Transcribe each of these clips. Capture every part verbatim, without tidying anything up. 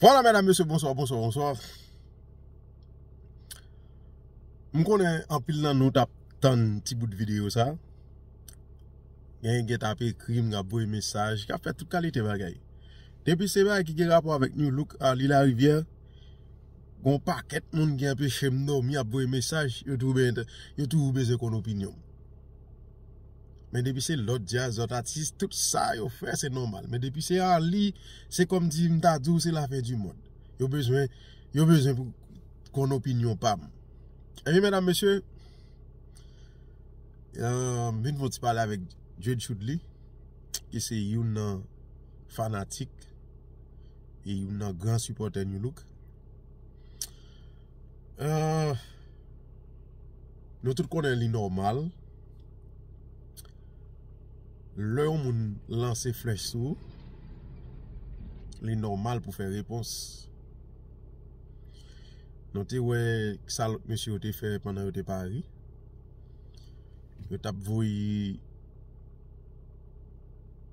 Vwala, medam, mesye, bonswa, bonswa, bonswa. M konnen anpil nan nou t ap tann ti bout videyo sa. Gen, gen t ap ekri m, k ap voye mesaj, k ap fè tout kalite bagay. Depi se bagay ki gen rapò avèk Nu Look, Arly Larivière, gon pakèt moun ki anpeche m dòmi, ap voye mesaj, yo toujou ben-, yo toujou bezwen konn opinyon m. Men depi se lòt djaz, lòt atis, tout sa yo fè, se nòmal. Men depi se Arly, se kòmsi m ta di w se la fin du monde. Yo bezwen, yo bezwen pou konn opinyon pa m. Ebyen, medam, mesye, euh, m vin fè yon ti pale avèk Djed Choudly, ki se youn nan fanatik e youn nan gran sipòtè Nu Look. Euh, nou tout konnen li nòmal. Lè yon moun lanse flèch sou ou, li nòmal pou fè repons. Nou te wè sa lòt mesye yo te fè pandan yo te Pari. Yo t ap voye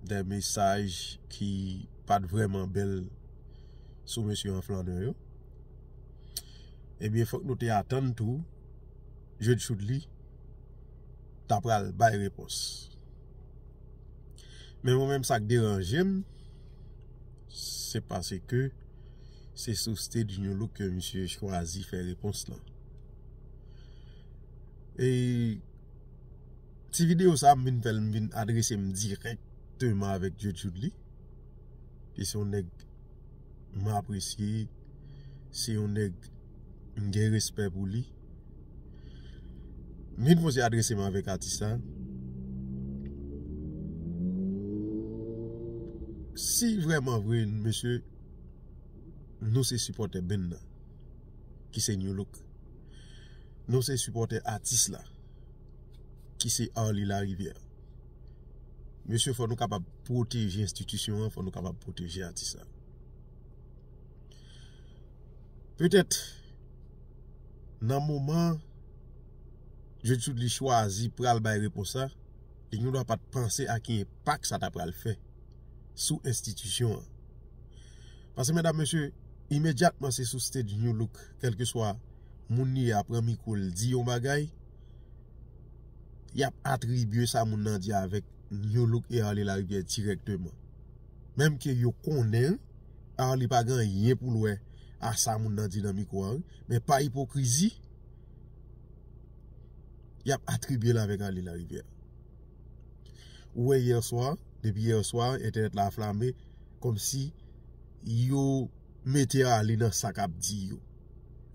de mesaj ki pa t vrèman bèl sou mesye an flanè yo. Ebyen, fòk nou te atann tou, Djed Choudly ta pral bay repons. Men mwen menm, sa k deranje m, se paske se sou stage Nu Look ke misye chwazi fè repons lan. E ti videyo sa, m vin fè l, m vin adrese m dirèkteman avèk Djed Choudly, ki se yon nèg m apresye, se yon nèg m gen respè pou li. M vin fè yon ti adrese m avèk atis sa. Si vrèman vre, mesye, nou se sipòtè band nan, ki se Nu Look. Nou se sipòtè atis la, ki se Arly Larivière. Mesye, fò nou kapab pwoteje enstitisyon an, fò nou kapab pwoteje atis la. Petèt, nan moman Djed Choudly chwazi pral bay repons la, li gendwa pa t panse a ki enpak sa ta pral fè sou enstitisyon an. Paske, medam, mesye, imedyatman se sou stage Nu Look, kèlkeswa moun li ye a pran mikwo l di yon bagay, y ap atribye sa moun nan di avèk Nu Look e Arly Larivière dirèkteman. Menm ke yo konnen Arly pa gen anyen pou l wè a sa moun nan di nan mikwo a, wi. Men pa ipokrizi, y ap atribye l avèk Arly Larivière. Ou wè yè swa, depi yè swa, entènèt la anflame, kòmsi yo mete Arly nan sa k ap di yo.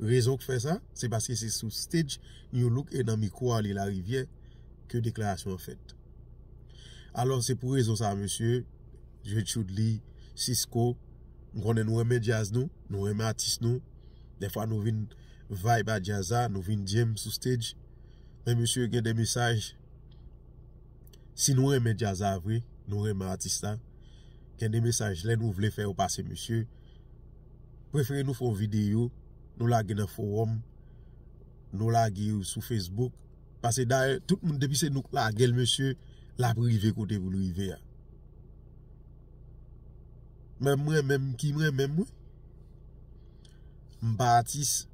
Rezon k fè sa, se paske se sou stage Nu Look e nan mikwo Arly Larivière ke deklarasyon an fèt. Alò, se pou rezon sa, mesye, Djed Choudly, Sisco, m konnen nou renmen djaz nou, nou renmen atis nou. Dèfwa nou vin vibe a djaz la, nou vin djembe sou stage. Men mesye, gen de mesaj, si nou renmen djaz la vre, nou renmen atis la, gen de mesaj, lè nou vle fè yo pase, mesye, prefere nou fè yon videyo, nou lage nan fowòm, nou lage yo sou Facebook. Paske dayè, tout moun, depi se nou k lage l, mesye, l ap rive kote pou l rive a. Men mwen menm ki mwen menm, wi. M pa atis.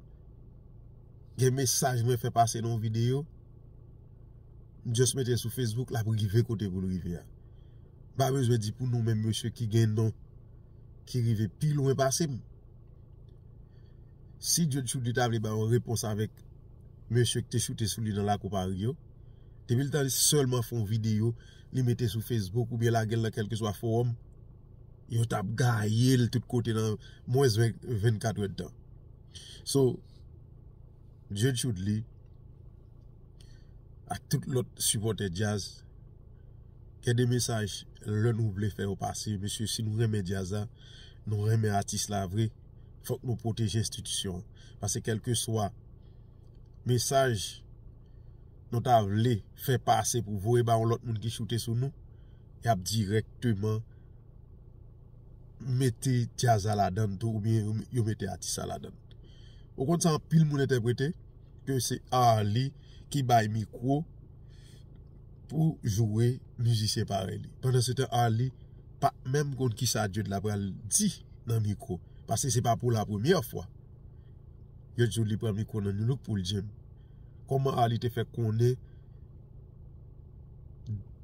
Gen mesaj mwen fè pase nan yon videyo. M just mete l sou Facebook, l ap rive kote pou l rive a. M pa bezwen di pou nou menm mesye ki gen non, ki rive pi lwen pase m. Si Djed Choudly ta vle bay yon repons avèk mesye ki te choute sou li nan lakou Pari yo, depi l ta sèlman fè yon videyo, li mete sou Facebook oubyen lage l nan kèlkeswa fowòm, yo t ap gaye l tout kote nan mwens ven, vennkat èdtan. So, Djed Choudly, ak tout lòt sipòtè djaz, gen de mesaj, lè nou vle fè yo pase, mesye, si nou renmen djaz la, nou renmen atis la vre, fòk nou pwoteje enstitisyon an. Paske kèlkeswa mesaj nou ta vle fè pase pou voye ba yon lòt moun ki choute sou nou, y ap dirèkteman mete djaz la ladann tou, oubyen yo, yo mete atis la ladann. Ou konn sa anpil moun entèprete, ke se Arly ki bay mikwo pou joure mizisyen parèy li. Pandan se tan, Arly pa menm konn kisa Djed la pral di nan mikwo. Paske se pa pou la premyè fwa Djodjouly pran mikwo nan New Look pou l di m kòman Arly te fè konnen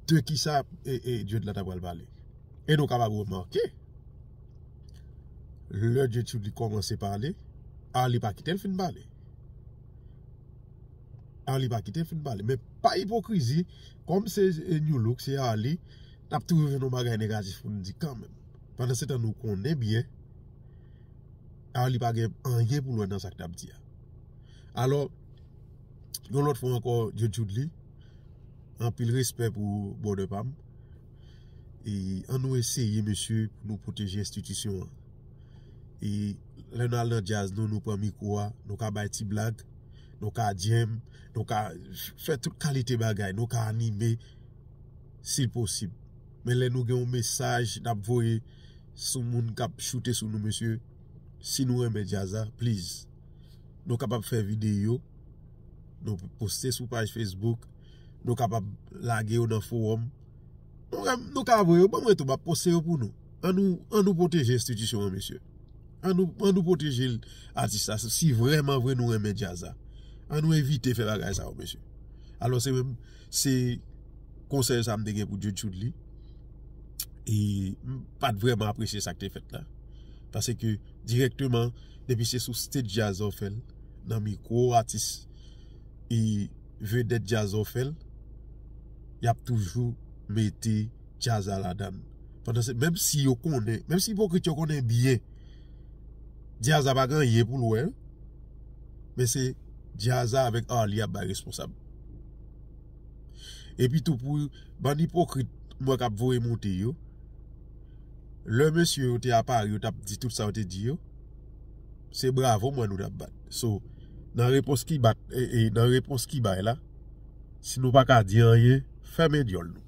de kisa e, e Djodla ta pral pale. E nou kapab remake, lè Djodjouly kòmanse pale, Arly pa kite l fin pale. Arly pa kite l fin pale. Men pa ipokrizi, kòm se e, New Look, se Arly, n ap toujou jwenn yon bagay negatif pou n di kanmenm. Pandan se tan nou konnen byen, Arly pa gen anyen pou l wè nan sa k t ap di a. Alò, yon lòt fwa ankò, Djodjouly, anpil respè pou brother pa m. E ann nou eseye, mesye, pou nou pwoteje enstitisyon an. E lè n al nan djaz nou, nou pran mikwo a, nou ka bay ti blag, nou ka djèm, nou ka fè tout kalite bagay, nou ka anime, si l posib. Men lè nou gen yon mesaj n ap voye sou moun k ap choute sou nou, mesye, si nou renmen djaz la, please, nou kapab fè videyo, nou poste sou paj Facebook, nou kapab lage yo nan fowòm. Nou, nou ka voye yo ban mwen tou, m ap poste yo pou nou. Ann nou, ann nou pwoteje enstitisyon an, mesye. Ann nou, ann nou pwoteje atis la, si vrèman vre nou renmen djaz la. Ann nou evite fè bagay sa yo, mesye. Alò, se menm, se konsèy sa m te gen pou Djodjouly. E m pa t vrèman apresye sa k te fèt la. Paske dirèkteman, depi se sou stage djaz ou fè l, nan mikwo atis e vedèt djaz ou fè l, y ap toujou mete djaz la ladan l. Pandan se, menm si yo konnen, menm si ipokrit yo konnen byen, djaz la pa gen anyen pou l wè, men se djaz la avèk Arly ap bay responsab. Epi tou pou bann ipokrit m wè k ap voye monte yo, lè mesye yo te a Paris, yo t ap di tout sa yo te di yo, se bravo m wè nou t ap bat. So, nan repons ki bat, e, e, nan repons ki bay la, si nou pa ka di anyen, fèmen dyòl nou.